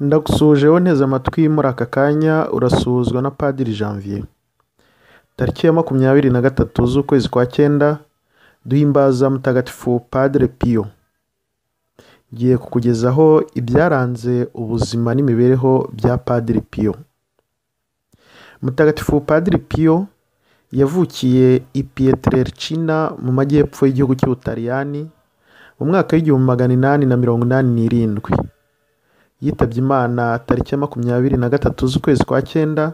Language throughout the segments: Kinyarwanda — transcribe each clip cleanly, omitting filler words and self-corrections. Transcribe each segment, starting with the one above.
Ndagusuhuje wowe unteze amatwi muri aka kanya, urasuhuzwa na Padiri Janvier. Tariki ya 23 z'ukwezi kwa 9 duhimbaza Mutagatifu Padre Pio. Ngiye kukugezaho ibyaranze ubuzima n'imibereho bya Padiri Pio. Mutagatifu Padre Pio yavukiye i Pietrelcina mu majyepfo y'igihugu cy'Ubutaliyani mu mwaka w'1887. Yitabye Imana tariki ya 23 z'ukwezi kwa 9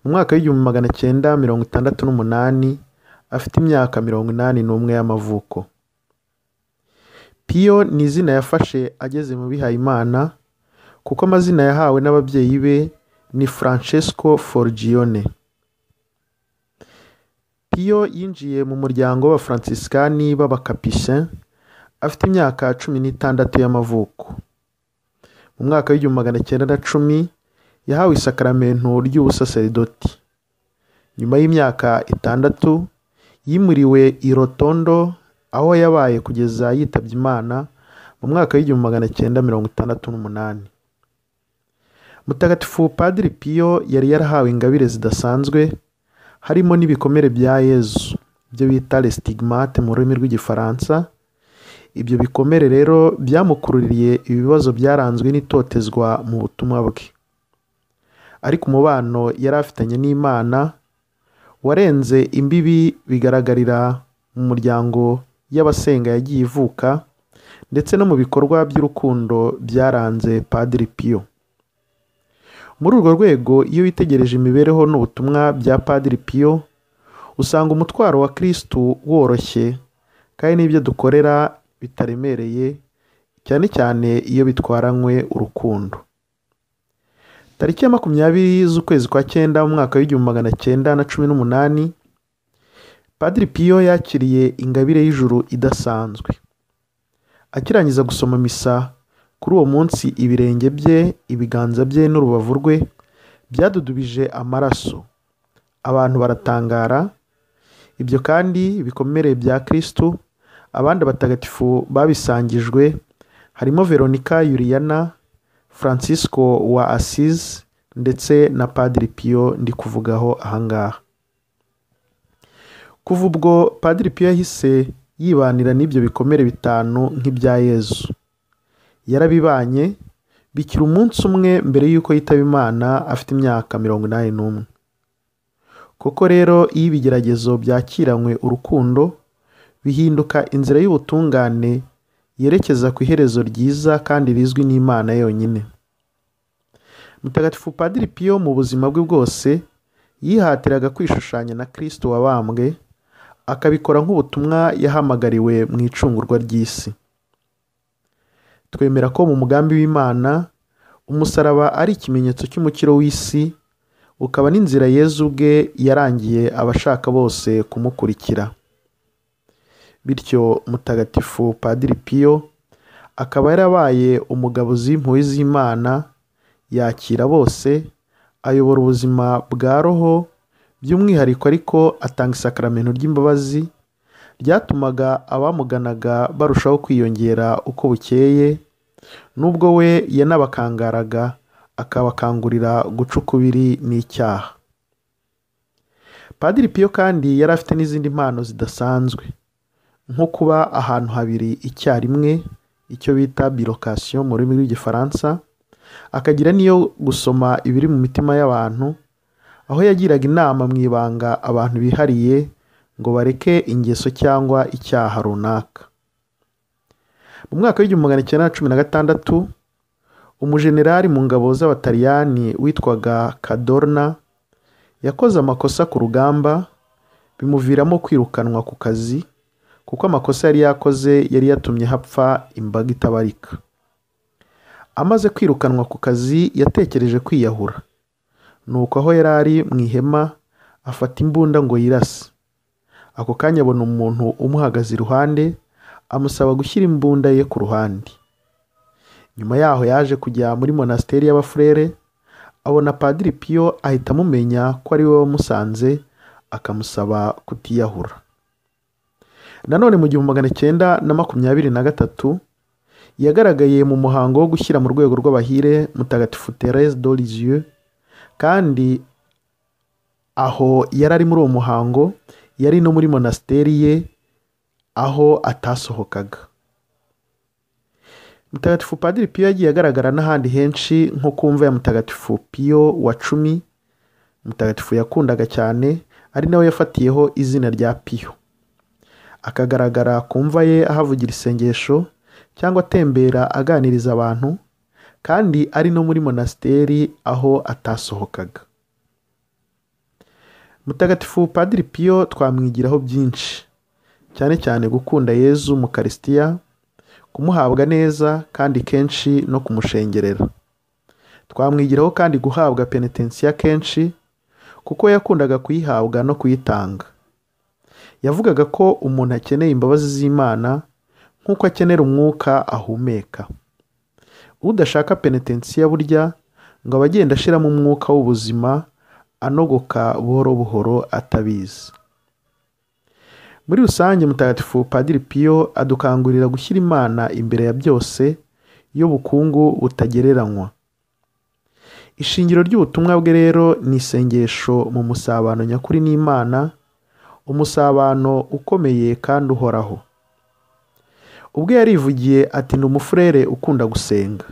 mu mwaka w'1968 afite imyaka 81 y'amavuko. Pio ni izina yafashe ageze mu bihayimana kuko amazina yahawe n'ababyeyi be ni Francesco Forgione. Pio yinjiye mu muryango w'Abafransiskani b'Abakapucin afite imyaka 16 y'amavuko. Mu mwaka w'1910 yahawe isakaramentu ry'ubusaseridoti. Nyuma y'imyaka 6 yimuriwe i Rotondo aho yabaye kugeza yitabye Imana mu mwaka w'1968. Mutagatifu Padiri Pio yari yarahawe ingabire zidasanzwe harimo n'ibikomere bya Yezu, ibyo bita les stigmates mu rurimi rw'Igifaransa. Ibyo bikomere rero byamukururiye ibibazo byaranzwe n'itotezwa mu butumwa bwe. Ariko umubano yari afitanye n'Imana warenze imbibi bigaragarira mu muryango y'abasenga yagiye ivuka ndetse no mu bikorwa by'urukundo byaranze Padiri Pio. Muri urwo rwego, iyo witegereje imibereho n'ubutumwa bya Padiri Pio, usanga umutwaro wa Kristu woroshye kandi n'ibyo dukorera bitaremereye, cyane cyane iyo bitwaranywe urukundo. Tariki ya 20 z'ukwezi kwa 9 mu mwaka w'1918, Padiri Pio yakiriye ingabire y'ijuru idasanzwe. Akirangiza gusoma misa kuri uwo munsi, ibirenge bye, ibiganza bye n'urubavu rwe byadudubije amaraso. Abantu baratangara. Ibyo kandi ibikomere bya Kristu abandi batagatifu babisangijwe harimo Veronica Yuriyana, Francisco wa Assisi ndetse na Padiri Pio ndi kuvugaho ahangaha. Kuva ubwo Padiri Pio yahise yibanira n'ibyo bikomere 5 nk'ibya Yezu. Yarabibanye bikira umunsi umwe mbere y'uko yitaba Imana afite imyaka 81. Koko rero iyo ibigeragezo byakiranywe urukundo bihinduka inzira y'ubutungane yerekeza ku iherezo ryiza kandi rizwi n'Imana yonyine. Mutagatifu Padiri Pio mu buzima bwe bwose yihatiraga kwishushanya na Kristo wabambwe, akabikora nk'ubutumwa yahamagariwe mu icungurwa ry'isi. Twemera ko mu mugambi w'Imana umusaraba ari ikimenyetso cy'umukiro w'isi, ukaba n'inzira Yezu ubwe yarangiye abashaka bose kumukurikira. Bityo Mutagatifu Padiri Pio akaba yarabaye umugabuzi w'impuhwe z'Imana, yakira bose, ayobora ubuzima bwa roho, by'umwihariko ariko atanga isakaramentu ry'imbabazi ryatumaga abamuganaga barushaho kwiyongera uko bukeye, nubwo we yanabakangaraga akabakangurira guca ukubiri n'icyaha. Padiri Pio kandi yari afite n'izindi mpano zidasanzwe, nko kuba ahantu habiri icyarimwe, icyo bita bilocation mu rurimi rw'Igifaransa, akagira n'iyo gusoma ibiri mu mitima y'abantu, aho yagiraga inama mu ibanga abantu bihariye ngo bareke ingeso cyangwa icyaha runaka. Mu mwaka w'1916 umujenerali mu ngabo z'Abataliyani witwaga Cadorna yakoze amakosa ku rugamba, bimuviramo kwirukanwa ku kazi kuko amakosa yari yakoze yari yatumye hapfa imbaga itabarika. Amaze kwirukanwa ku kazi yatekereje kwiyahura, nuko aho yari ari mu ihema afata imbunda ngo yirase. Ako kanya abona umuntu umuhagaze iruhande amusaba gushyira imbunda ye ku ruhande. Nyuma yaho yaje kujya muri monasteri y'Abafurere, abona Padiri Pio ahita amumenya ko ari we wamusanze, akamusaba kutiyahura. Nanone mu 1923 Yagaragaye mu muhango wo gushyira mu rwego rw'abahire Mutagatifu Thérèse de Lisieux, kandi aho yari ari muri uwo muhango yari no muri monasteri ye aho atasohokaga. Mutagatifu Padiri Piyo yagiye agaragara n'ahandi henshi nko ku mva ya Mutagatifu Piyo wa 10, mutagatifu yakundaga cyane, ari nawe yafatiyeho izina rya Piyo. Akagaragara ku mva ye ahavugira isengesho cyangwa atembera aganiriza abantu, kandi ari no muri monasteri aho atasohokaga. Mutagatifu Padiri Piyo twamwigiraho byinshi, cyane cyane gukunda Yezu mu Karisitiya, kumuhabwa neza kandi kenshi no kumushengerera. Twamwigiraho kandi guhabwa penetensiya kenshi, kuko yakundaga kuyihabwa no kuyitanga. Yavugaga ko umuntu akeneye imbabazi z'Imana nk'uko akenera umwuka ahumeka. Udashaka penetensiya burya ngo aba agenda ashiramo umwuka w'ubuzima, anogoka buhoro buhoro atabizi. Muri rusange Mutagatifu Padiri Piyo adukangurira gushyira Imana imbere ya byose y'ubukungu butagereranywa. Ishingiro ry'ubutumwa bwe rero ni isengesho mu musabano nyakuri n'Imana, umusabano ukomeye kandi uhoraho. Ubwo yarivugiye ati: "Ndi umufurere ukunda gusenga.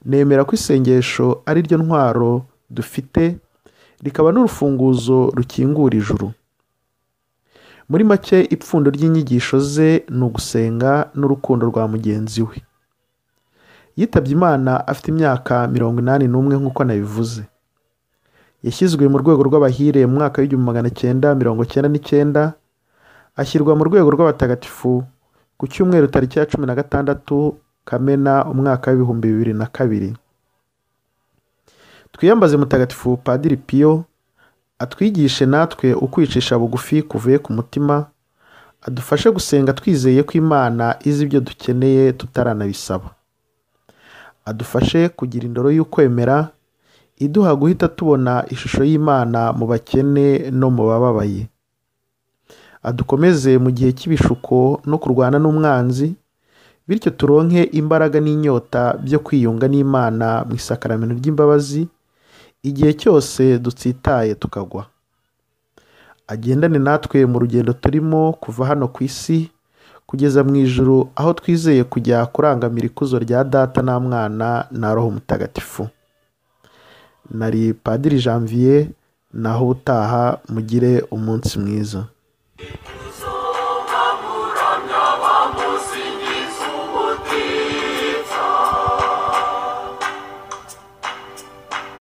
Nemera ko isengesho ari ryo ntwaro dufite, rikaba n'urufunguzo rukingura ijuru." Muri make ipfundo ry'inyigisho ze ni ugusenga n'urukundo rwa mugenzi we. Yitabye Imana afite imyaka 81 nk'uko nabivuze. Yashyizwe mu rwego rw'abahire mu mwaka w'1999, ashyirwa mu rwego rw'abatagatifu ku cyumweru tariki ya 16 Kamena umwaka w'2002. Twiyambaze Mutagatifu Padiri Piyo atwigishe natwe ukwicisha bugufi kuvuye ku mutima, adufashe gusenga twizeye ko Imana izi ibyo dukeneye tutaranabisaba. Adufashe kugira indoro y'ukwemera iduha guhita tubona ishusho y'Imana mu bakene no mu bababaye. Adukomeze mu gihe cy'ibishuko no kurwana n'umwanzi, bityo turonke imbaraga n'inyota byo kwiyunga n'Imana mu isakaramento ry'imbabazi igihe cyose dutsitaye tukagwa. Agendane natwe mu rugendo turimo kuva hano ku isi kugeza mu ijuru, aho twizeye kujya kurangamira ikuzo rya Data na Mwana na Roho Mutagatifu. Nari Padiri Janvier, naho ubutaha mugire umunsi mwiza.